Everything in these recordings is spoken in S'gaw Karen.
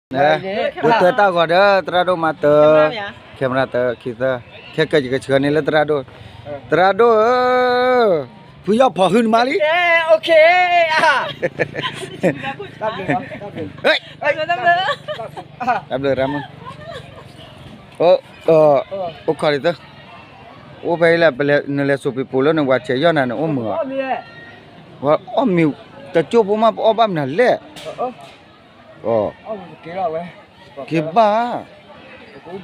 ဝဲတဲတၢ်ဂီၤဒီး သရၣ်ဒိၣ်မၤတၢ်, camera တၢ်ခံသၢ, ခဲကၢကဆှၢန့ၢ်လၢသရၣ်ဒိၣ်, သရၣ်ဒိၣ်ဧၢ, ဖုယီၢ်ဖီၣ်ဟုနမါလံ, တၢ်ဘျုးရမုၢ်, အိၣ်ခီဒ်သၢ, အိၣ်ဖဲအံၤလၢ နလဲၤစိာ်ပံၤပိာ်လၢနဝၤဆဲးယီၢ်နၤန့ၣ် အိၣ်မုာ်အီၤ, အီၣ်မ့ၤ, တကၠိၢ်ဖိမး ပအီၣ်ဘၣ်မနုၤလဲၣ် က့ၤဘၣ်,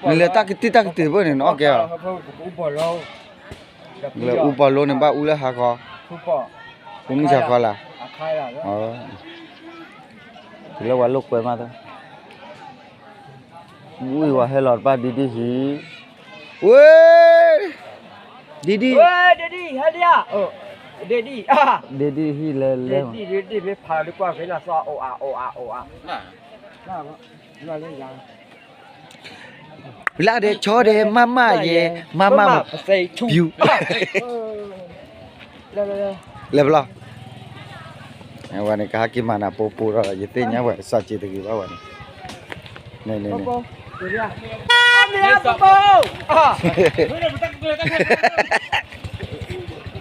နလဲၤတၢ်ကတံၢ်တၢ်ကတံၢ်ဘၣ်န့ၣ် နအီၣ်ကဲအီၤ, လဲၤအူပီၤလိန့ၣ် ဘၣ်အူလၢဟးဃီ, ပမုၢ်ဆါဃီလၢ်, တုၤလၢဝဲလိာ်ကွဲမးသၢ ဝံၤဝဲဟဲလီၤတပၣ်ဒ်ဒ်ဟံၣ်, ဝဲ, ဒ်ဒ်, ဒ်ဒ်ဟံၣ်လဲၤလဲၤ, ဘျါဒဲးဆီဒဲးမးမးယဲ, မးမးပျူၤ, လဲၤဘျီ, ဝဲန့ၣ်ကဟဲက့ၤမၤနၤပိပိဒီး ယသ့ၣ်ညါဝဲစီၤစ့တဂ့ၤဘၣ်ဝဲန့ၣ်, န့ၣ်န့ၣ်န့ၣ်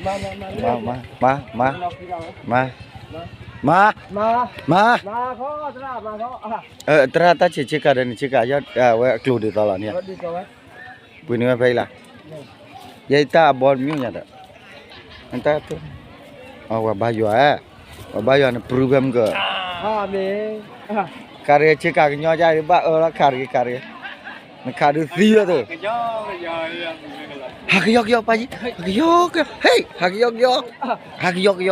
မၤ, မၤ, မၤ, မၤ, မၤ, မၤ, မၤ, မၤ, သရၣ်တၢ်ဆံးဆ့ကၤဒီးန့ၣ် ဆ့ကၤဝဲအကျိၤဒ်သိးလီၤန့ၣ်, ပှ့ၤန့ၢ်ဝဲဖဲအံၤလၢ်, ယဲတၢ်အဘီတမံၤညါဒီး, တၢ်, ဝဲဘါယွၤ, ဝဲဘါယွၤန့ၣ် ပရူဖဲမုၢ်က, ခးတဂ့ၤ ဆ့ကၤကညီယါဘၣ်အၢလီၤ ခးတဂ့ၤ ခးတဂ့ၤ, နခးဒုးသံဝဲသၢ ဟးကယီကယီပၢ်ယံၤ, ဟးကယီကယီ, ဟဲ, ဟးကယီကယီ, ဟးကယီကယီ,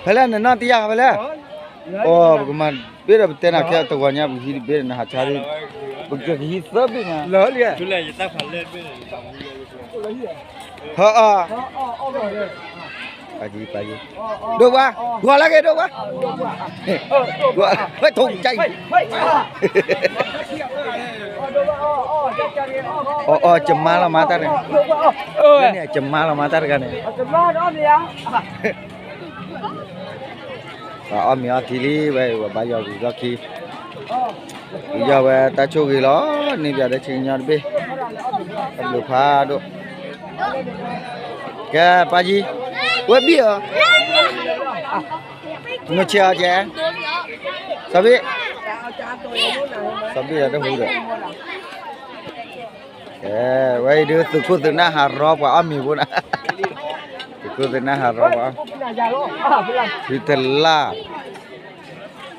ဖဲလဲၣ်နနီၢ်တယၢ်ဖဲလဲၣ်, အိ ပကမၤဘ့ၣ်ဒီးပတဲနၤခဲတဂီၤညါ ပကဟံးတဘ့ၣ်ဒီးနဟးဆါဒ်, ပကဟံးသၢဘ့ၣ်ညါ, ဟၢအီၤ ပၢ်ယံၤ ပၢ်ယံၤ, ဒိၣ်ဘှါ, ဂီၤလၢဂ့ၤဒိၣ်ဘှါ, ဝဲထိၣ်ကစၢ်အံၤ, အီအီ ကမါလီၤမါတၢ်တဂၤ, န့ၣ် ကမါလီၤမါတၢ်တဂၤန့ၣ်, ပှၤအီၣ်မ့ၤအီထံလံဝဲ, ပှၤဘါယွၤဂုၤထီၣ်ခံ, ဂုၤယီၢ်ဝဲတၢ်ဆိၣ်ဂ့ၤလီၤ, န့ၢ်ပၠးဒီးဆ့ကညီတဘ့ၣ်, တၢ်ဘျုးဖးဒိၣ်, ကဲ ပၢ်ယံၤ, ဝဲဘံၣ်ဧၢ, နဆဲးအီၤကဲ, စီၤဘံၣ်, စီၤဘံၣ်ဒီးတဟူဒီး ကဲ, ဝဲအံၤဒုးသုးခိၣ်သုးနၢ်ဟးရီပှၤအီၣ်မ့ၤဖိနၤ, သုးခိၣ်သုးနၢ်ဟးရီပှၤအီၣ်, ထံတလၢ်,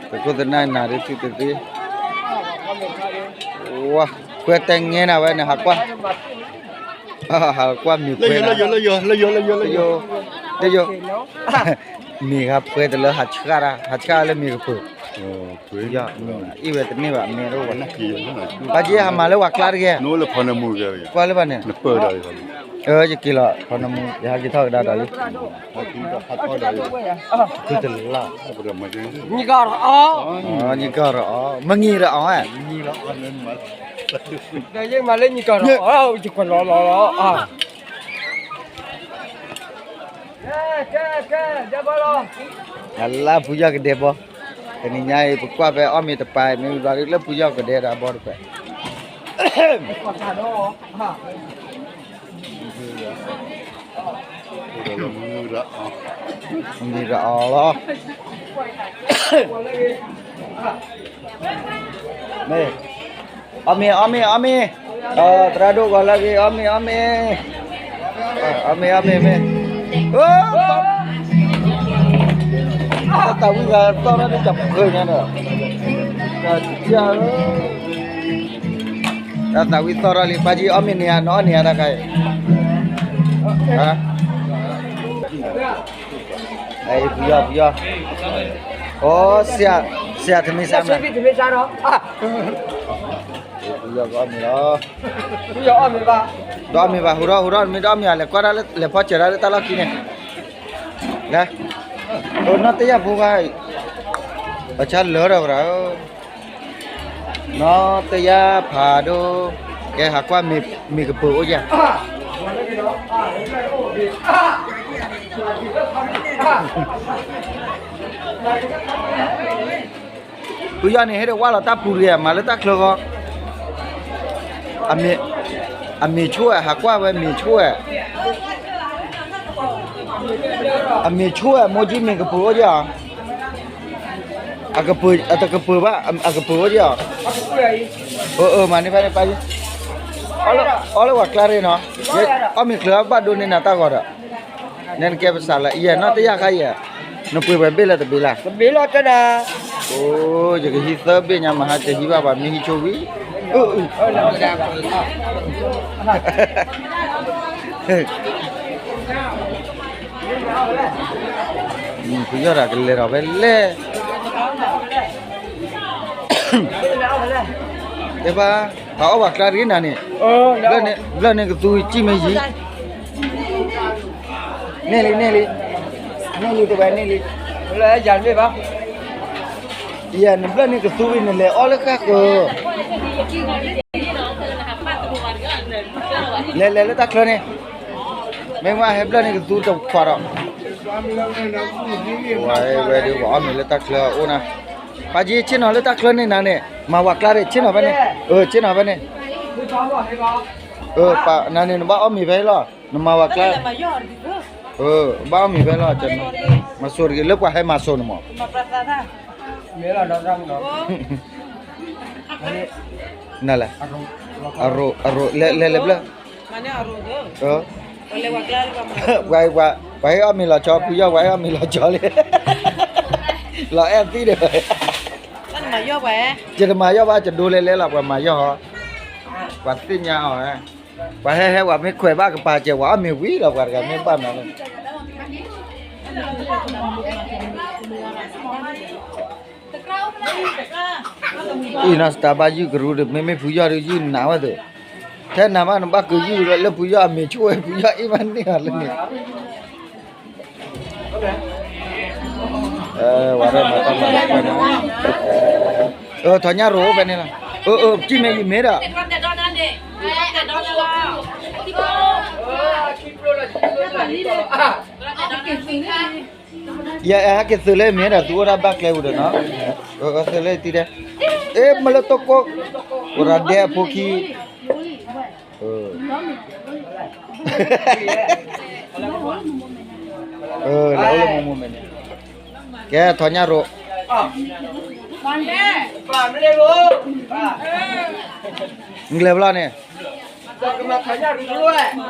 သုးခိၣ်သုးနၢ်နၤဒုးထံတသ့, ဝါ, ခွဲတဲငဲနၤဝဲန့ၣ် ဟးကွၢ်, ဟးကွၢ်မ့ၤခွဲနၤ, တယိ, မ့ၤဂၤခွဲတလၢဟးဆှၣ်တၢ်, ဟးဆှၣ်လၢမ့ၤကပၢၤ, အံၤဝဲတန့ၢ်ဘၣ် အမ့ၢ်တအိၣ်ဘၣ်, ဘၣ်က့ဟးမၤလၢပှၤကျါတဂ့ၤ, ကွၢ်လၢပှၤန့ၣ်, ယက့ၤလီၤ ဖီနမူ, ယဟဲက့ၤထီၣ်ကဒါဒီးလံ, ခုတလၢ်, နံၤကီၢ်ရအီ, နံၤကီၢ်ရအီ, မ့ၢ်နံၤရအီ, ယကွၢ်လီၤလီၤလီၤ, အလါဖုယီၢ်ကဒဲးဘီ, တနံၤညါအံၤ ပကွၢ်ဖဲအီၣ်မ့ၤတပၤအံၤ မ့ၢ်ဘျီဒုးလၢဖုယီၢ်ကဒဲးဒီးဘီတဖျၢၣ်, မ့ၢ်ဒီးအီၤလီၤ, မ့ၢ်, အီၣ်မ့ၤ အီၣ်မ့ၤ အီၣ်မ့ၤ, သရၣ်ဒိၣ်ဂီၤလၢအဂ့ၤ အီၣ်မ့ၤ အီၣ်မ့ၤ, အီၣ်မ့ၤ အီၣ်မ့ၤ မ့ၢ်, တၢ်သးဝံၣ်ဂၤသီၣ်ထီၣ်လၢတၢ်ပှဲၤညါဒီး, တၢ်သးဝံၣ်သီၣ်ထီၣ်လံ ပၢ်ကၠံ အီၣ်မ့ၤန့ၢ်ဧါ နအီၣ်န့ၢ်ဧါတခါအံၤ, ဖုယီၢ် ဖုယီၢ်, အိ ဆရာ, ဆရာ တမ့ၢ်ဆါမး, ဖုယီၢ်ကအီၣ်မ့ၤလီၤ, ဒီးအီၣ်မ့ၤဘၣ် ဟူထီၣ် ဟူထီၣ် မ့ၢ်ဒီးအီၣ်မ့ၤဧါ လဲၤကွၢ်တၢ်လၢ လဲၤဖီစၢၤတၢ်လၢတၢ်လီၢ်ခံန့ၣ်, လဲၤ, အိ နီၢ်တယၢ်ဖိဂၤ, ပှၤဆါလၢာ်ဒီးဝဲဒၣ်ဧၢ နီၢ်တယၢ်ဖးဒိၣ်, ကဲဟးကွၢ်မ့ၤကပၢၤအိၣ်ယၤ, ဖုယီၢ်န့ၣ် ဟဲဒၣ်ဝါလီၤတၢ်ပူၤတဂ့ၤ မၤလၢတၢ်ချၢဃီ, အမ့ၤဆိၣ်ဝဲ ဟးကွၢ်ဝဲမ့ၤဆိၣ်ဝဲ, အမ့ၤဆိၣ်ဝဲ မိၢ်ကၠံမ့ၤကပၢၤအိၣ်က့ၤအီၤ, အကပၢၤဘၣ် အကပၢၤအိၣ်က့ၤအီၤ, အမၤန့ၢ်ဖဲန့ၣ်ပၢ်, အီၣ်လၢပှၤကျါရ့ၣ်နီၤ, အီၣ်မ့ၤချၢဘၣ်ဒိန့ၢ်နၤတၢ်ဂီၤဒီး နဲနကဲပစးလၢအံၤနီၢ်တယၢ်ခါအံၤ, နပှ့ၤပှဲၤဘ့ၣ်လၢတဘ့ၣ်လၢ်, တဘ့ၣ်လီၤတဲဒၣ်, အိ, ယကဟံးသၢဘ့ၣ်ညါမဟါ တဟံးဘၣ်ပှၤမ့ၢ်ဟံးဆိဝံၤ, ဖုယီၢ်တၢ်ကလဲၤထီၣ်ဖဲလဲၣ်, တဲဘၣ်, ပှၤအီၣ်ပှၤကျါတဂ့ၤနၤန့ၣ်, ဘျၢၣ်န့ၣ်ကသူကံၣ်မ့ၢ်ယံၤ န့ၢ်လံ န့ၢ်လံ, န့ၢ်လံတဝဲန့ၢ်လံ, ယၤနဘျၢၣ်န့ၣ်ကသူဝံၤ နလဲၤအီၣ်လၢဃၣ်ဃၢၤ, လဲၤလဲၤလၢတၢ်ချၢန့ၣ်, မ့ၢ်ဝဲဟဲဘျၢၣ်န့ၣ်ကသူတခွးဒီး, ဝဲဒုးပှၤအီၣ်မ့ၤလၢတၢ်ချၢအိၣ်နၤ, ပၢ်ကၠံဆ့ၣ်နီၤလၢတၢ်ချၢန့ၣ်နၤန့ၣ် မၤဝၤကျါဒီးဆ့ၣ်နီၤဖဲန့ၣ်, ဆ့ၣ်နီၤဖဲန့ၣ်, နၤန့ၣ်နဘၣ်အီၣ်မ့ၤဖဲလီၤ, နမၤဝၤကျါ ဘၣ်အီၣ်မ့ၤဖဲလီၤ, မၤစိာ်တဂ့ၤ လၢပှၤဟဲမၤစိာ်န့ၣ်မး, နလဲၣ်, အရိၣ် အရိၣ် လဲၤလဲၤဘျၢၣ်, ပှၤဟဲအီၣ်မ့ၤလီၤဆီ ဖုယီၢ် ပှၤဟဲအီၣ်မ့ၤလီၤဆီလံ, လီၤအဲၣ်သံဒီး, ယတမၤယီၢ်ဘၣ် ယဒိလဲၤလဲၤလီၤ ပှၤမၤယီၢ်ဟီ, ပှၤသ့ၣ်ညါအီၤ, ပှၤဟဲဟဲပှၤမ့ၢ်ခွဲးဘၣ်ကပၤစဲး ပှၤအီၣ်မ့ၤဝံၤလီၤ ပှၤတဂၤမ့ၢ်ဘၣ်မနုၤလဲၣ် အံၤနီၢ်စတၢ်ဘၣ်ယုၢ်ကရူၢ်ဒီး မ့မ့ၢ်ဖုယီၢ်ဒီး ယုၢ်နးဝဲသ့ၣ်, ထဲနၤမး နဘၣ်ကယုၢ်လၢဖုယီၢ်အမ့ၤဆိၣ်ဝဲ ဖုယီၢ်အ့ၣ်ဘၣ်န့ၢ်အီၤလၢန့ၣ်, ဝဲဒၣ်မၤတၢ်မၤတၢ်န့ၣ်, ထီၣ်ညၣ်ရိၤအိၣ်ဖဲန့ၣ်လီၤ, အၢ အၢ ကံၣ်မ့ၢ်ယမ့ၢ်ဒီး ယဟဲက့ၤသုးလၢမ့ၢ်ဒီး သုအိၣ်ဒၣ်ဘၣ်ကျဲပူၤဒီးနီၤ, သုးလၢတံၤဒဲး, အ့ မ့ၢ်လၢတိကိၢ်, ဝဲဒၣ်ဒဲအဖိခံ, လဲၤအိၣ်လၢမိၢ်မိၢ်မဲာ်န့ၣ်, ကဲထီၣ်ညၣ်ရိၤ, နလဲၤဘျီန့ၣ်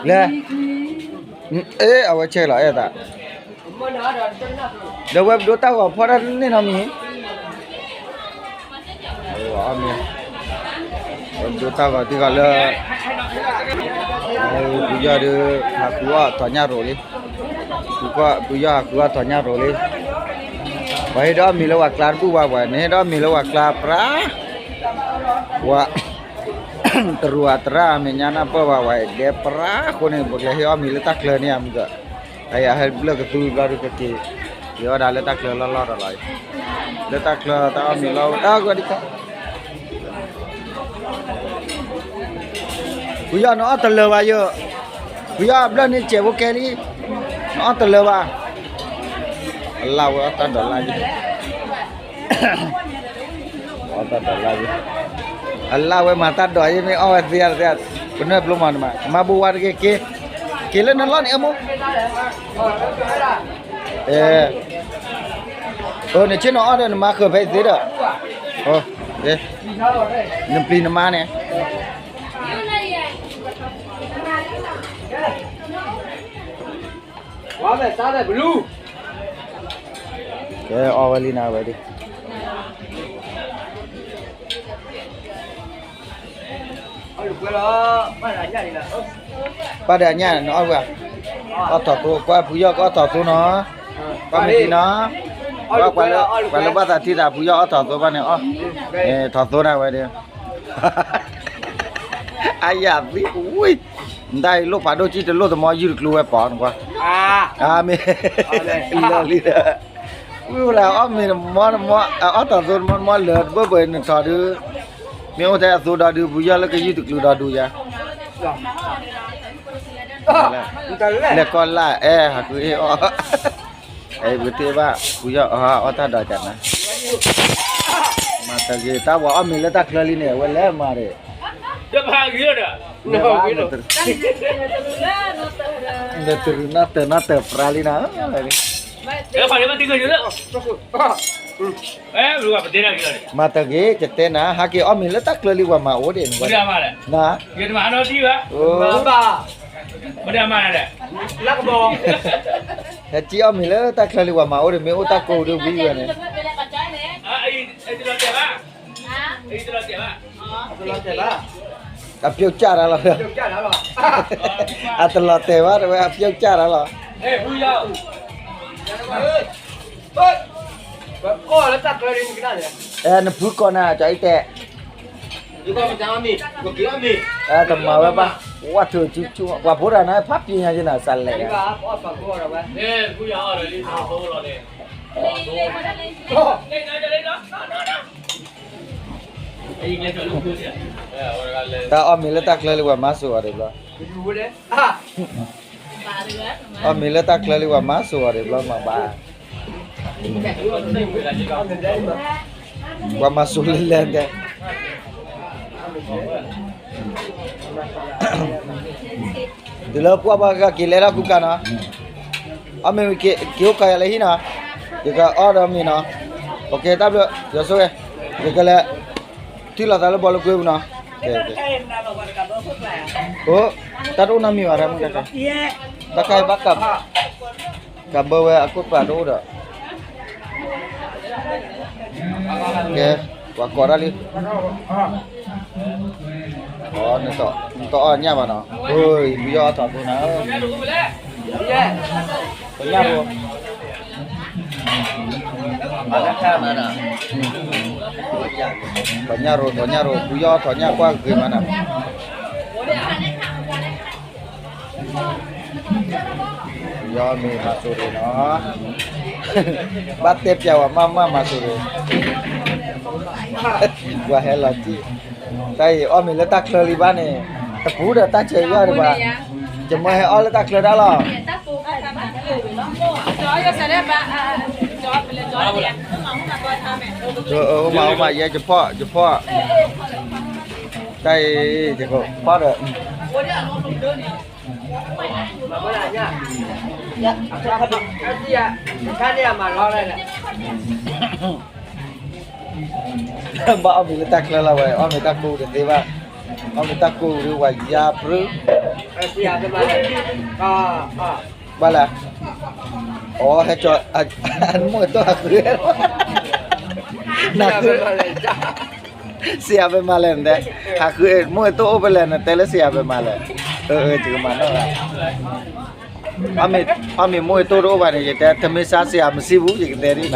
လဲၤ, အ့ အဝဲဆဲးလီၤအဲၣ်သး, ဒီးဝဲပဒိတၢ်ဂီၤဖီၣ်တၢ်န့ၣ်နီတမံၤ, ဝဲပဒိတၢ်ဂီၤသံဂီၤလၢ, ဖုယီၢ်ဒီး ဟးဃုအီၣ်ထီၣ်ညၣ်ရိၤလံ, ဖုယီၢ်ဟးဃုအီၣ်ထီၣ်ညၣ်ရိၤလံ, ပှၤဟ့ၣ်ဒီးအီၣ်မ့ၤလၢပှၤကျါတဘူၣ်ဘၣ်, ပှၤန့ၣ်ဟ့ၣ်ဒီးအီၣ်မ့ၤလၢပှၤကျါပြး, ပှၤ တရူးအတရၣ်အမဲာ်ညါနၢ်ပၢၢ်ဘၣ် ပှၤဒဲပြးအဃိန့ၣ် ပကလဲၤဟ့ၣ်အီၣ်မ့ၤလၢတၢ်ချၢန့ၣ် အမုၢ်က, အယၤဟဲဘျၢၣ်ကသူဘျီဒုးကက့ၤ, ယအီၣ်ဒၣ်လၢတၢ်ချၢလီၢ်လီၢ်ဒီးလီၤ, လၢတၢ်ချၢတၢ်အီၣ်မ့ၤလီၢ်တၢ်ဂီၤဒံးခါ, ဖုယီၢ်နအီၣ်တလၢာ်ဘၣ်ယိၣ်, ဖုယီၢ်ဘျၢၣ်န့ၣ်စဲးဖိကဲလံ, နအီၣ်တလၢာ်ဘၣ်, အလၢ်ဝဲအီၣ်တၢ်ဒီးလၢ်ယိၣ် အီၣ်တၢ်ဒီးလၢ်ယိၣ်, အလၢ်ဝဲမၤတၢ်ဒီးယိၣ်မ့ၢ်အီၣ်ဝဲသ့သ့, ပနွဲၣ်ဖျိမၤနမၤ မၤဘိးဝါတဂ့ၤက့ၤ, က့ၤလၢနလီၢ်န့ၣ်အမိၢ်, အၢ နဆ့ၣ်နီၤအီၣ်ဒီးနမါဃၢၤဖဲအံၤသ့ဒီး, နပျံၤနမါန့ၣ်, ကဲအီၣ်ဝဲလံနၤဝဲဒၣ် ဘၣ်ဒီးအညၣ်န့ၣ် နအီၣ်ဝဲ, အီၣ်ထီၣ်သိ ကွၢ်ဖုယီၢ်ကအီၣ်ထီၣ်သိနီၤ, ကွၢ်မ့ၢ်ထံနီၤ, ပှၤလၢဘၣ်သးထံသးဖုယီၢ်အီၣ်ထီၣ်သိဘၣ်န့ၣ်အီၣ်, ထီၣ်သိနၤဝဲဒၣ်, အယၤသံဝံၤ, နတၢ်အံၤလိၣ်ဖးဒိၣ်ကံၢ်တလိၣ်သမီယုၢ်တကျိၤဝဲပီၤနကွၢ်, အမ့ၢ်, လၢလံဒီး, ဝံၤလၢအီၣ်မ့ၤတမီတမီ, အီၣ်ထီၣ်သိတမီတမီလၢတဘၢၣ်ဘၢၣ်နထီၣ်ဒုး, မ့ၢ်အိၣ်ထဲအသိဒီဒုး ဖုယီၢ်လၢကယုၢ်တကျိၤဒီဒုးယၤ, လဲၤကီၢ်လၢအဲၣ်ဟးဃုအ့ၣ်အီၣ် ပကထံၣ်ဘၣ် ဖုယီၢ်အီၣ်တၢ်ဒီးကနၤ, မၤတဂ့ၤ တၢ်ဝဲအီၣ်မ့ၤလၢတၢ်ချၢလံန့ၣ် အဝဲလဲၤမၤဒီး, နတရူးနီၢ်တၢၤနီၢ်တၢၤပြါလံနီၤ, မၤတဂ့ၤ ယတဲနၤ ဟးက့ၤအီၣ်မ့ၤလၢတၢ်ချၢလံ ပှၤမၤအိၣ်ဒံးန့ၣ်, န ဟဲက့ၤအီၣ်မ့ၤလၢတၢ်ချၢလံ ပှၤမၤအိၣ်ဒံး မ့ၢ်အိၣ်တၢ်ကိၢ်ဒံးဝံၤဝဲန့ၣ်, အပျုတ်ကျတာလီၤ, အတလီၤတဲာ်ဘၣ် တဝဲအပျုတ်ကျတာလီၤ, နဖုကိးနၤ ကၠီအံၤတဲ, တမၤဝဲဘၣ်, ဝဲထုးဆူဆူ ပှၤဖိတဂၤန့ၣ် ဖးပ့ၤညါက့ၤနၤ စးလဲၣ်, တၢ်အီၣ်မ့ၤလၢတၢ်ချၢလံ ပှၤမၤစိၤအီၤဒံးဘျီ, အီၣ်မ့ၤလၢတၢ်ချၢလံ ပှၤမၤစိၤအီၤဒံးဘျီ မၤဘၣ်, ပှၤမၤစိၤလဲၤလဲၤတဲ တုၤလၢပှၢ်ပှၢ်ကက့ၤလဲၤထီၣ်ကူကၤနီၤ, အီၣ်မ့ၤက့ၤအိၣ်ကၤယၤလၢဟံၣ်နီၤ, ယကအီၣ်ဒီးမ့ၤနီၤ, ပကဲတၢ်ဘျုး ယဆိဝဲ, ယကလဲၤ ထံၣ်လိာ်သးလၢဘီလၢကွ့ပူၤနီၤ, အိ တၢ်တအိၣ်နီတမံၤဘၣ် တၢ်မုၢ်တၢ်ခါ, တၢ်ခါအံၤဘၣ်ကး ကးဘၢဝဲအခိၣ်ပာ်တအိၣ်ဒီး, ကဲ, ပှၤကိးတၢ်လံ, နတအီၣ်ညၣ်ဘၣ်နီၤ, ဖုယီၢ်အီၣ်ထီၣ်ဖိနၤ, ပညၣ်ရိ, ပညၣ်ရိ ပညၣ်ရိ ဖုယီၢ်အီၣ်ထီၣ်ညၣ်ကွၢ်ဂ့ၤမးနၤ ယီမ့ၢ်မၤစိၤရ့ၣ်နီၤ, ဘၣ်တဲပျးဝဲမးမးမၤစိၤရ့ၣ်, ပှၤဟဲလီၤတံၢ်, တၢ်အံၤအီၣ်မ့ၤလၢတၢ်ချၢလံဘၣ်န့ၣ်, တပူၤဒီးတၢ်ဆဲးယီၢ်ဒံးဘၣ်, ယမၢဟဲအီၣ်လၢတၢ်ချၢဒၣ်လီၤ, မၤမၤ ယဲယဖီၣ် ယဖီၣ်, တၢ်အံၤ ယကဖီၣ်ဒီး ဘၣ်အီၣ်မ့ၤလၢတၢ်ချၢလီၤဝဲ, အီၣ်မ့ၤတၢ်ကိၢ်တသ့ဘၣ်, အီၣ်မ့ၤတၢ်ကိၢ်ဒံးဝဲယါပြၢ, ဘၣ်လဲၣ်, အိ ဟဲကၠီ, မိၢ်တိၢ်ဟးဃု, နဃု စံးယၤဖဲမၤလဲၣ်နတဲ, ဟးဃု မိၢ်တိၢ်အိၣ်ဖဲလဲၣ် နတဲလၢစံးယၤဖဲမၤလဲၣ်, ယကမၤနီၣ်, အီၣ်မ့ၤမိၢ်တိၢ်တအိၣ်ဘၣ်န့ၣ် ယတဲ ထမင်းစားစရာမရှိဘူး ယကတဲဒ်နီၤ,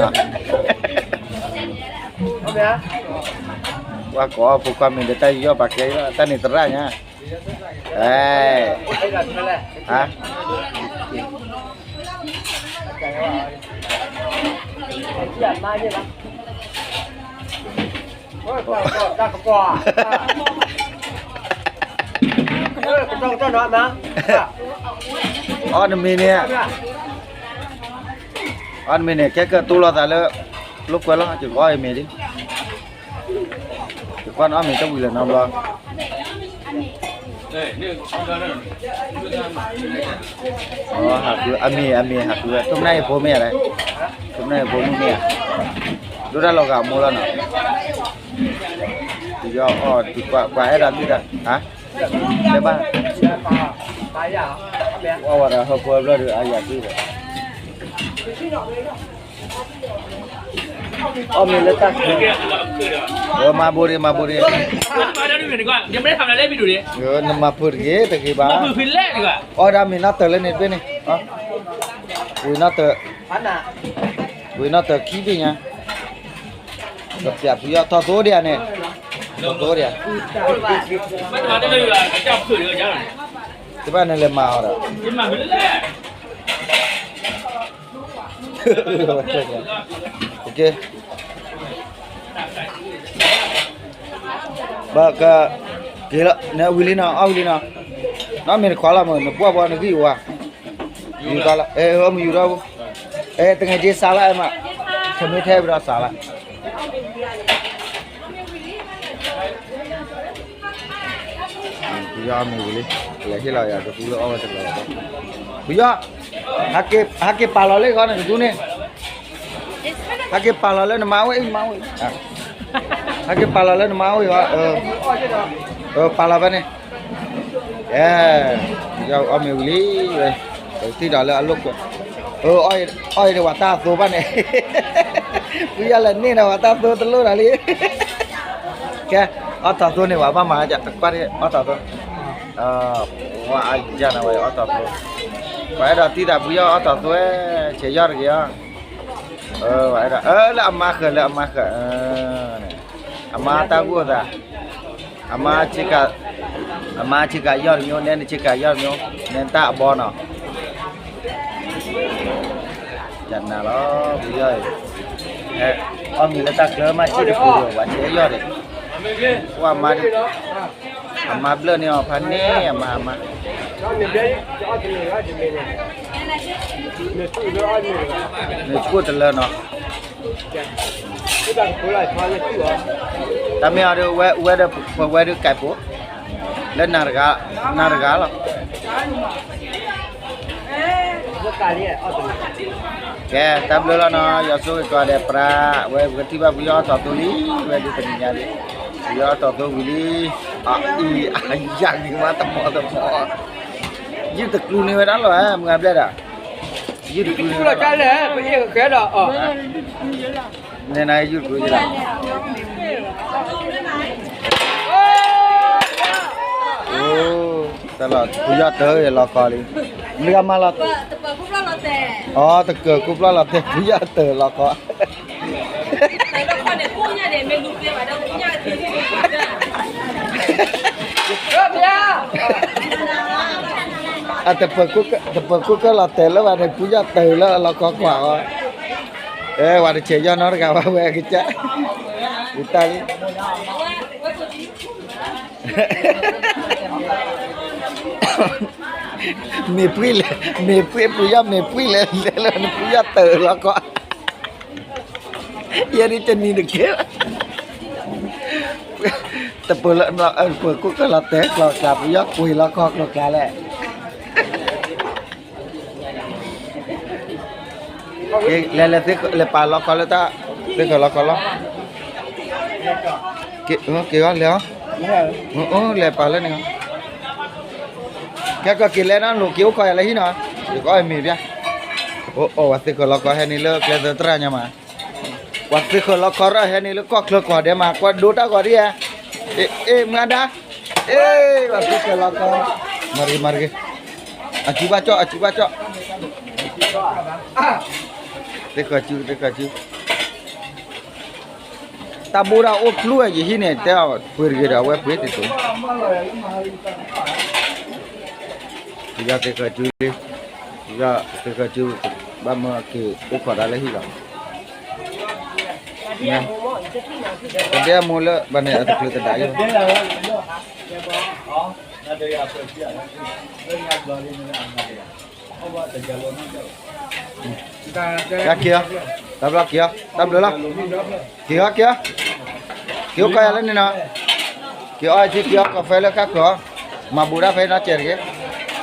ပှၤကိးအီၣ်ဖိခွါမ့ၤဒီး တၢ်ယီၢ်ပာ်ကဲအံၤလီၤ တၢ်န့ၣ်သရၣ်ညါ, အဲ, ဟါ အီၣ်နမ့ၤန့ၣ်, အီၣ်နမ့ၤန့ၣ် ခဲကတိၤလိာ်သးလၢ လိာ်ကွဲလီၤ ယကအီၣ်အမ့ၤဒ်, ယကွၢ်နအီၣ်မ့ၤတဝံၤလၢၤနီတဘျီ, ဟးဃုအမ့ၤ အမ့ၤဟးဃုဝဲ ထိၣ်နၢ်အံၤဖိမ့ၢ်ဧါ, ထိၣ်နၢ်အံၤဖိမ့ၢ်မ့ၢ်ဧါ, ဒိၣ်တၢ်လီၤဂာ်မိၢ်လီၤနီၤ, ပယီၤအီၣ်ဒုးကွၢ် ပှၤအဲၣ်ဒိးဒုၣ်တၢ်, ဟါ, တဲဘၣ်, အီၣ်ဝဲဒီးဟၢဖိဘျီဒီး အါယၤဒုၣ်ဒီး အီၣ်မ့ၤလၢတၢ်ချၢ, မၤဘိဒံး မၤဘိဒံး, နမၤဖုးတဂ့ၤ တဂ့ၤဘၣ်, အီၣ်ဒၣ်မ့ၤနီၢ်တၢၤလၢန့ၣ်တဘ့ၣ်န့ၣ်, ဝံၤနီၢ်တၢၤ, ဝံၤနီၢ်တၢၤခံဘ့ၣ်ညါ, ကပျးဖုယီၢ်ထီၣ်သိဒံးဧါန့ၣ်, ထီၣ်သိဒံးဧါ, တဘၣ်န့ၣ်လဲၤမၤအီၤဒီး ကဲ, ဘၣ်က, က့ၤလီၤ နဝံၤလံနီၤ အီၣ်ဝံၤလံနီၤ, နီၢ်မ့ၢ်တခွါလီၤမး နပှၢ်ပှၢ်နဂံၢ်ဝါ, ယူၤတၢ်လီၤ အဲ အီၣ်မ့ၢ်ယူၤထီၣ်ဖိ, အဲ တငယ်ချင်းစားလိုက်အမ ထမင်းထဲပြီးတော့စားလိုက် ပယီၤအီၣ်မ့ၤဝံၤလံ လဲၤဟ့ၣ်လီၤယၤတကူလၢအီၣ်ဝဲတလီၤ ပယီၤ ဟဲက့ၤပာ်လီၤလၢဃီန့ၣ်တကူန့ၣ် ဟဲက့ၤပာ်လီၤလၢနမါဝဲအံၤမါဝဲ ဟဲက့ၤပာ်လီၤလၢနမါဝဲအံၤ ပာ်လီၤဖဲန့ၣ် အဲ ပယီၤအီၣ်မ့ၤဝံၤလံ ဝဲ ပထံၣ်ဒီးလၢအလိာ်ကွဲ အီၣ်အံၤန့ၣ်ဝဲတၢ်အသိဘၣ်န့ၣ် ပယီၤလဲၤန့ၢ်ဒီးဝဲတၢ်သိတလိၣ်ဒီးလံ ကဲ အီၣ်ထီၣ်သိန့ၣ် ပှၤဘၣ်မၤကွၢ်အီၣ်ထီၣ်သိ ပှၤအယၤန့ၣ်ဝဲအီၣ်ထီၣ်သိ ပှၤအဲၣ်ဒိးတံၢ်သးပယီၤအီၣ်ထီၣ်သိ ဆဲးယီၣ်တဂ့ၤအီၤ ပှၤအဲၣ်ဒိး လၢအမါဃၢၤ လၢအမါဃၢၤ အမါတၢ်ဂိၢ်သး အမါ အမါဆ့ကၤယီၣ်တမျိုး နဲနဆ့ကၤယီၣ်တမျိုး နဲတၢ်အဘီနီၤ ယနၤလီၤ ပယီၤအံၤ အီၣ်မ့ၤလၢတၢ်ချၢမး ဆ့တပူၤဒီး ပှၤဆဲးယီၣ်ဒီး ပှၤမါ အမါဘျၢၣ်န့ၢ်အီၤဖးန့ၣ် အမါ အမါ နဆိၣ်တလၢနီၤ တၢ်မ့ၢ်အီၤဒီး ဝဲဒီးပဝဲဒုးကဲးဖိ လၢနၤတဂၤ နၤတဂၤလီၤ ကဲ တၢ်ဘျုးလီၤနီၤ ယွၤဆိၣ်ဂ့ၤကီးဒဲးပြး ဝဲပကထံၣ်ဘၣ်ပယီၤအီၣ်ထီၣ်သိလံ ဝဲဒုးတနံၤညါလံ ပယီၤအီၣ်ထီၣ်သိဝံၤလံ အအံၤအယၤန့ၣ်မးတမီၤတမီၤ ယုၢ်တကျူန့ၢ်ဝဲဒၣ်လီၤ မုၢ်အဘျဲၣ်ဒၣ် ယုၢ်တကျူန့ၢ်ဝဲဒၣ်လီၤ နဲနယုၢ်တကျူယလီၤ အိၣ် တၢ်လီၤ ပယီၤတၢၢ်လီၤကီလံ မ့ၢ်ကမၤလီၤ အီ တကၢၢ်ကူပျီၢ်လီၤတဲာ် ပယီၤတၢၢ်လီၤကီ အတပၢၤကူကၢၢ်လီၤတဲာ်လၢဘၣ်န့ၣ် ပယီၤတၢၢ်လၢအလီၤကီကွၢ်အီၤ အဲ ပှၤတဆဲးယီၣ်နီတဂၤဘၣ်ဝဲကစၢ် ယတၢ်လံ မ့ၢ်ပှံၢ်လဲၣ် မ့ၢ်ပှံၢ်ပူၤယီၢ် မ့ၢ်ပှံၢ်လဲၣ် လဲၣ်လၢနပူၤယီၢ်တၢၢ်လီၤကီ ယဲဒ်တနံၤတကဲ တပၢၤလၢ ပၢၤကူကၢၢ်လီၤတဲာ်ကျီၤကျါ ပူၤယီၢ်ကွံာ်လီၤကီကျီၤကျါလဲၣ် လဲၤလဲၤ လဲၤပာ်လီၤကီလၢတၢ် သ့ၣ်ဃၢၤလီၤကီလီၤ က့ၤအီၤလဲၤအီၤ လဲၤပာ်လၢန့ၣ် ကဲကီၢ်က့ၤလဲၤနီၤ လိၣ်က့ၤအိၣ်ခိးယၤလၢဟံၣ်နီၤ ယကအီၣ်မ့ၤဘၣ် အိၣ် ပှၤသ့ၣ်ဃၢၤလီၤကီဟဲန့ၣ်လၢကျဲသၢတရၣ်ညါမး ပှၤသ့ၣ်ဃၢၤလီၤကီရၢ်ဟဲန့ၣ်လၢကီၢ်ချၢကွၢ်ဒဲးမး ကွၢ်ဒိတၢ်ဂီၤဒ်ဧါ အ့ အ့ မုၢ်အဒါ အ့ ပှၤသ့ၣ်ဃၢၤလီၤကီ မၤတဂ့ၤ မၤတဂ့ၤ အစုဘၣ်ကၠီၣ် အစုဘၣ်ကၠီၣ် သ့ၣ်ဃၢၤစု သ့ၣ်ဃၢၤစု တၢ်ဘိဒၣ်အိၣ်ဖျိဝဲယဟံၣ်န့ၣ် တဲအီၤပှ့ၤတဂ့ၤဒီး အဝဲပှ့ၤတတုၤ ပယီၤသ့ၣ်ဃၢၤစုလံ ပယီၤသ့ၣ်ဃၢၤစု ဘၣ်မၢက့ၤအိၣ်ခိးတၢ်လၢဟံၣ်လီၤ ပဒဲအမိၢ်လၢဘၣ်န့ၣ် အတချုးသဒါယိၣ် က့ၤအီၤ တၢ်ဘျီက့ၤအီၤ တၢ်ဘျီလီၤ က့ၤအီၤ က့ၤအီၤ က့ၤအိၣ်ကီၢ်ယၤလၢန့ၣ်နီၤ က့ၤအီၤထံက့ၤအီၤကီၢ်ဖဲလၢခါကျီၤ မၤဘူးဒၣ်ဖဲနီၤစဲးတဂ့ၤ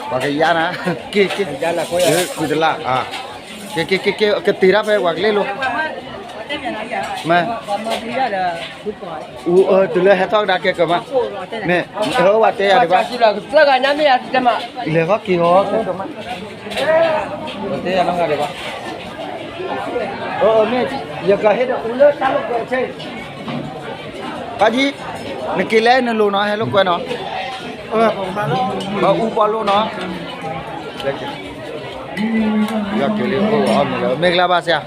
ပှၤကယါနၤ က့ၤက့ၤ ကုတလၢ် က့ၤက့ၤက့ၤက့ၤ ကတ့ၤဒၣ်ဖဲပှၤကလ့ၢ်လိၤ မ့ၢ် တုၤလၢဟဲထီၣ်ကဒါကဲကမး မ့ၢ် ဝဲတဲယၤဒံးဘၣ် လဲၤဃီက့ၤဃီကဲကမး ဝဲတဲယၤနီတဂၤဒံးဘၣ် မ့ၢ် ယကဟ့ၣ်ဒီးအူလၢတၢ်လိာ်ကွဲဆဲး ပၢ်ကံ နက့ၤလဲၤနလိၤနီၤ ဟဲလိာ်ကွဲနီၤ ပှၤအူပှၤလိၤနီၤ ယက့ၤလံအိၣ်အီၣ်မ့ၤလၢ မ့ၢ်ကလၢဘၣ်ဆရာ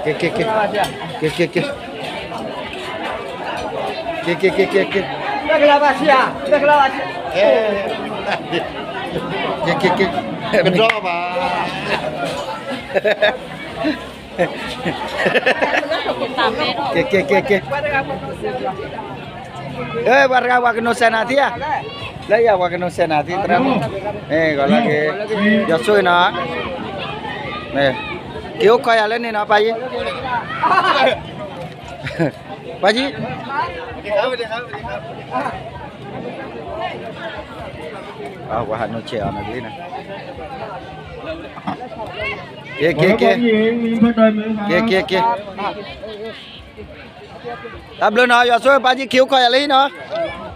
က့ၤက့ၤက့ၤ က့ၤက့ၤက့ၤ က့ၤက့ၤက့ၤက့ၤ မ့ၢ်ကလၢဘၣ်ဆရာ မ့ၢ်ကလၢဘၣ်ဆရာ က့ၤက့ၤက့ၤ ကဒီဘၣ် က့ၤက့ၤက့ၤက့ၤ ပှၤတဂၤပှၤကနိးစဲးနၤသံဧါ လၢယၤပှၤကနိးစဲးနၤသံသရၣ်မုၣ် ဂီၤလၢက့ၤ ယွၤဆိၣ်ဂ့ၤနီၤ မ့ၢ် က့ၤအိၣ်ခိးယၤလၢန့ၣ်နီၤ ပၢ်ယံၤ, ပၢ်ယံၤ, အဝဲဟးနုာ်ဆဲးအီၤနီၤ က့ၤနီၤ, က့ၤ က့ၤ က့ၤ, က့ၤ က့ၤ က့ၤ, တၢ်ဘျုးနီၤ ယွၤဆိၣ်ဂ့ၤ ပၢ်ယံၤ က့ၤအိၣ်ခိးယၤလၢဟံၣ်နီၤ.